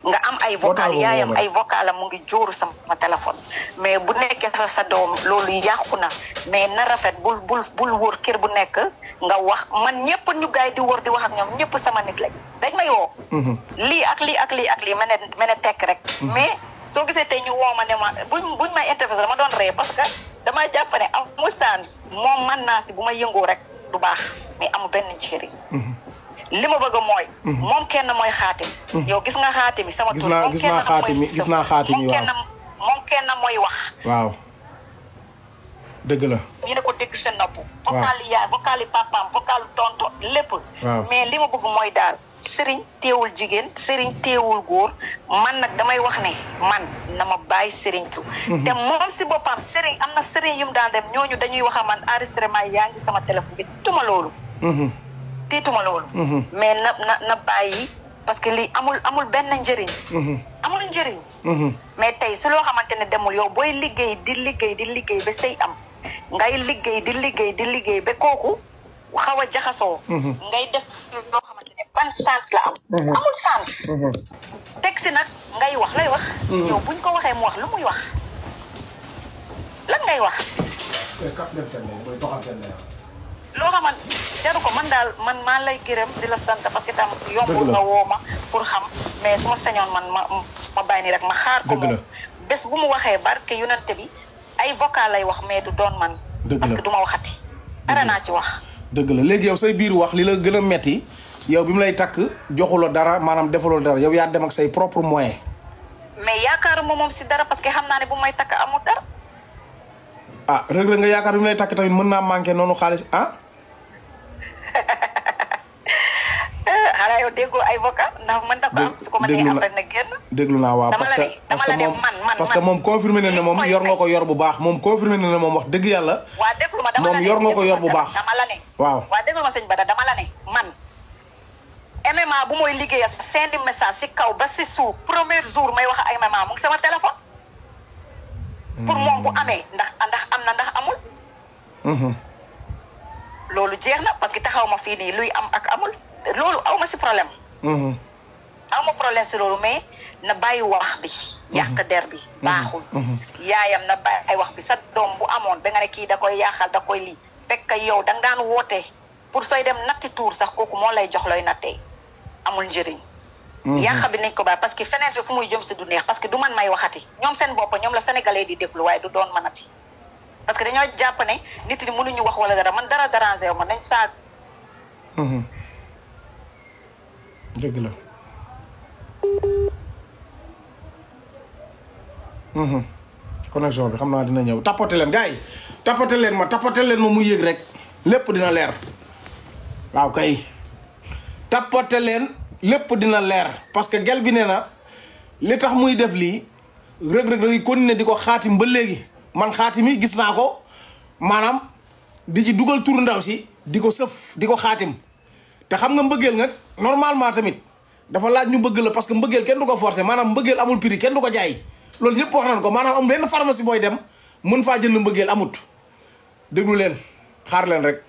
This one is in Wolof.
nga am ay vocal yaayam ay vocal mu ngi jóoru sama téléphone mais bu nekkee sa doom loolu yàqu na mais na rafet bul wóor kër bu nekk nga wax man ñëpp ñu gaay di wóor di wax ak ñoom ñëpp sama nit lañ dañ may woo lii ak lii ak lii ak lii mene tekk rek mais soo gisee tey ñu woo ma ne ma buñ may interview dama doon ree parce que dama jàpp ne amul sens moom man naa si bu ma yëngoo rek du baax mais amul benn njëriñ li ma bëgg mooy moom kenn mooy xaatim yow gis nga xaatim yi sama tur gis naa xaatim yi moom kenn mooy wax waaw dëgg la ñu ne ko dégg seen nopp vocal yi yaay vocal yi papaam vocal tonto lépp mais li ma bëgg mooy daal sëriñ teewul jigéen sëriñ teewul góor man nag damay wax ne man na ma bàyyi sëriñ tu te moom si boppam sëriñ am na sëriñ yu mu daan dem ñooñu dañuy wax a man enregistrement yaa ngi sama téléphone bi tuma loolu tiituma loolu mais na bàyyi parce que lii amul benn njëriñ amul njëriñ mais tey su loo xamante ne demul yow booy liggéey di liggéey ba sëy am ngay liggéey di liggéey ba kooku xaw a jaxasoo ngay def loo xamante ne ban sens la am amul sens teg si nag ngay wax lay wax yow buñ ko waxee mu wax lu muy wax lan ngay wax loo xamante jaru ko man daal man maa lay gërëm di la sant parce que tam yombul nga woo ma pour xam mais su ma sañoon man ma bàyyi nii rek ma xaar ko moom bés bu mu waxee barke yonente bi ay vocal lay wax mais du doon man parce que du ma waxati ara naa ci wax dëgg la léegi yow say biir wax li la gën a metti yow bi mu lay takk joxuloo dara maanaam defaloo dara yow yaa dem ak say propre moyen mais yaakaaruma moom si dara parce que xam naa ne bu may takk amul dara ah Reug Reug nga yaakaar bi mu lay takk tamit mën naa manqué noonu xaalis ah xanaa yow déggoo ay vocal ndax mën na ko am su ko mënee am rek na génn déglu naa waaw parce que moom confirmé na ne moom yor nga ko yor bu baax moom confirmé na ne moom wax dëgg yàlla waa déglu ma dama la ne moom yor nga ko yor bu baax dama la ne waaw waa déglu ma sëñ Bada dama la ne man MMA bu mooy liggéeyal seeni message si kaw ba si suuf premier jour may wax ak MMA mu ngi sama téléphone pour moom bu amee ndax am na ndax amul loolu jeex na parce que taxaw ma fii nii luy am ak amul loolu aw ma si problème aw ma problème si loolu mais na bàyyi wax bi yàq der bi baaxul yaayam na bàyyi ay wax bi sa doom bu amoon ba nga ne kii da koy yàqal da koy lii fekk yow da nga daan woote pour sooy dem natti tuur sax kooku moo lay jox looy nattee amul njëriñ yàq bi nañ ko bàyyi parce que feneen fi fu muy jëm si du neex parce que du man may waxati ñoom seen bopp ñoom la sénégalais di déglu waaye du doon manati parce que dañoo jàpp ne nit ñi mënuñu wax wala dara man dara dérangé wu ma nañ saa dëgg la connexion bi xam naa dina ñëw tapote leen gars yi tapote leen ma mu yéeg rek lépp dina leer waaw kay tapote leen lépp dina leer parce que gel bi nee na li tax muy def lii Reug Reug day continuer di ko xaatim ba léegi man xaatim yi gis naa ko maanaam di ci dugal turu ndaw si di ko sëf di ko xaatim te xam nga mbëggeel nga normalement tamit dafa laaj ñu bëgg la parce que mbëggeel kenn du ko forcer maanaam mbëggeel amul prix kenn du ko jaay loolu ñëpp wax nañ ko maanaam am benn pharmacie booy dem mën faa jënd mbëggeel amut déglu leen xaar leen rek